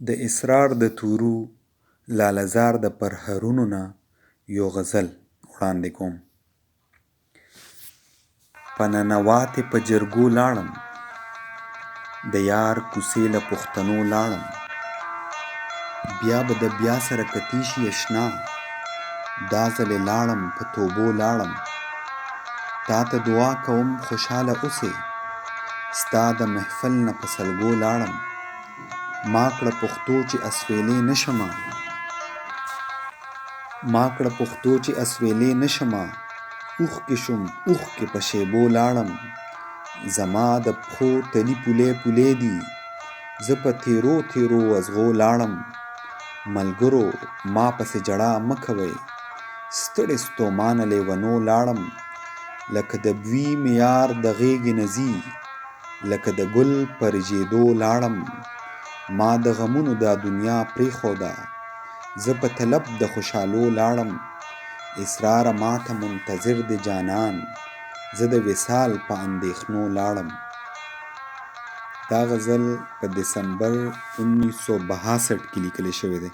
د اسرار د تورو لاله زار د پرهرونو نه یو غزل وړاندې کوم. په ننواتې په جرګو لاړم، د یار کوڅې له پښتنو لاړم. بیا به د بیا سره کتې شي اشنا، دا ځلې لاړم په توبو لاړم. تا ته دعا کوم خوشحاله اوسې، ستا د محفل نه په سلګو لاړم. ما کړه پښتو چې اسویلې نه شمه، ما کړه پښتو چې اسویلې نه شمه، اوښکې شوم اوښکې په شیبو لاړم. زما د پښو تلي پولې پولې دي، زه په تیرو تیرو ازغو لاړم. ملګرو ما پسې ژړا مه کوئ، ستړی ستومانه لیونو لاړم. لکه د بوي مې یار د غېږې نه ځي، لکه د ګل په رژېدو لاړم. ما د غمونو دا دنیا پرېښوده، زه په طلب د خوشحالو لاړم. اسراره ماته منتظر دی جانان، زه د وصال په اندېښنو لاړم. دا غزل په دسمبر 1962 کې لیکل شوی دی.